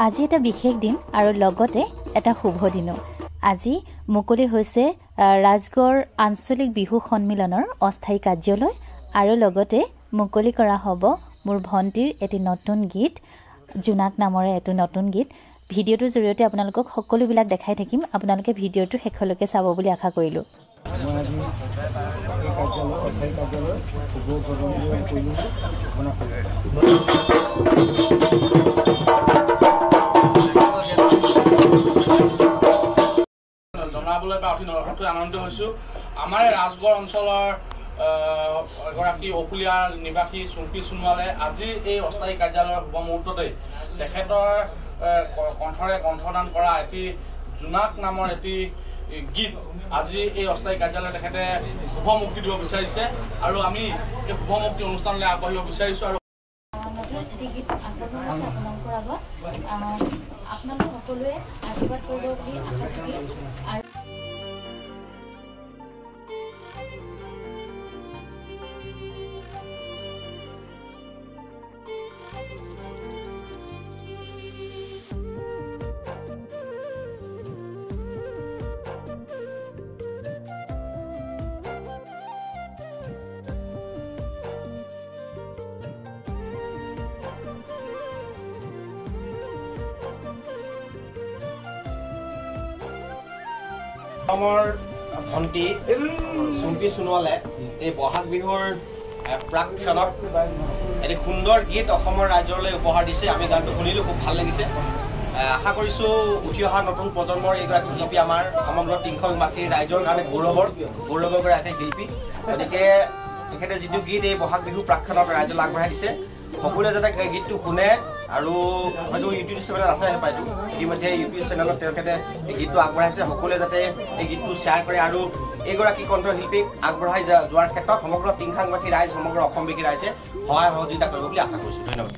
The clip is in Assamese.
আজি এটা বিশেষ দিন আৰু লগতে এটা শুভ দিনো। আজি মুকলি হৈছে ৰাজগড় আঞ্চলিক বিহু সন্মিলনৰ অস্থায়ী কাৰ্যালয় আৰু লগতে মুকলি কৰা হ'ব মোৰ ভণ্টিৰ এটি নতুন গীত, জোনাক নামৰে এটি নতুন গীত। ভিডিঅ'টোৰ জৰিয়তে আপোনালোকক সকলোবিলাক দেখাই থাকিম, আপোনালোকে ভিডিঅ'টো শেষলৈকে চাব বুলি আশা কৰিলোঁ। মই আজি এই কাৰ্যালয়, অস্থায়ী কাৰ্যালয় শুভ উদ্বোধন কৰিলোঁ বুলি ঘোষণা কৰিছোঁ। জনাবলৈ পাই অতি আনন্দিত হৈছোঁ। আমাৰ এই ৰাজগড় অঞ্চলৰ এগৰাকী অকুলীয়া নিবাসী চুম্পী সোণোৱালে আজি এই অস্থায়ী কাৰ্যালয়ৰ শুভ মুহূৰ্ততে তেখেতৰ কণ্ঠৰে কণ্ঠদান কৰা এটি জোনাক নামৰ এটি গীত আজি এই অস্থায়ী কাৰ্যালয়ত তেখেতে শুভ মুক্তি দিব বিচাৰিছে আৰু আমি এই শুভ মুক্তি অনুষ্ঠানলৈ আগবাঢ়িব বিচাৰিছোঁ। আৰু নতুন এটি গীত আগবঢ়োৱা হৈছে আপোনালোকৰ আগত, আপোনালোক সকলোৱে আশীৰ্বাদ কৰিব বুলি আশা থাকিল। আৰু অসমৰ ভণ্টি চুম্পী সোণোৱালে এই বহাগ বিহুৰ প্ৰাক ক্ষণত এটি সুন্দৰ গীত অসমৰ ৰাইজলৈ উপহাৰ দিছে। আমি গানটো শুনিলোঁ, খুব ভাল লাগিছে। আশা কৰিছোঁ উঠি অহা নতুন প্ৰজন্মৰ এইগৰাকী শিল্পী আমাৰ সমগ্ৰ টিংখং মাতৃ ৰাইজৰ কাৰণে গৌৰৱৰ এটি শিল্পী। গতিকে তেখেতে যিটো গীত এই বহাগ বিহুৰ প্ৰাক ক্ষণত ৰাইজলৈ আগবঢ়াই দিছে, সকলোৱে যাতে এই গীতটো শুনে। আৰু হয়তো ইউটিউব চেনেলত আছে, হয়তো ইতিমধ্যে ইউটিউব চেনেলত তেখেতে এই গীতটো আগবঢ়াইছে। সকলোৱে যাতে এই গীতটো শ্বেয়াৰ কৰে আৰু এইগৰাকী কণ্ঠশিল্পীক আগবঢ়াই যোৱাৰ ক্ষেত্ৰত সমগ্ৰ টিংখাংবাসী ৰাইজ, সমগ্ৰ অসমবাসী ৰাইজে সহায় সহযোগিতা কৰিব বুলি আশা কৰিছোঁ। ধন্যবাদ।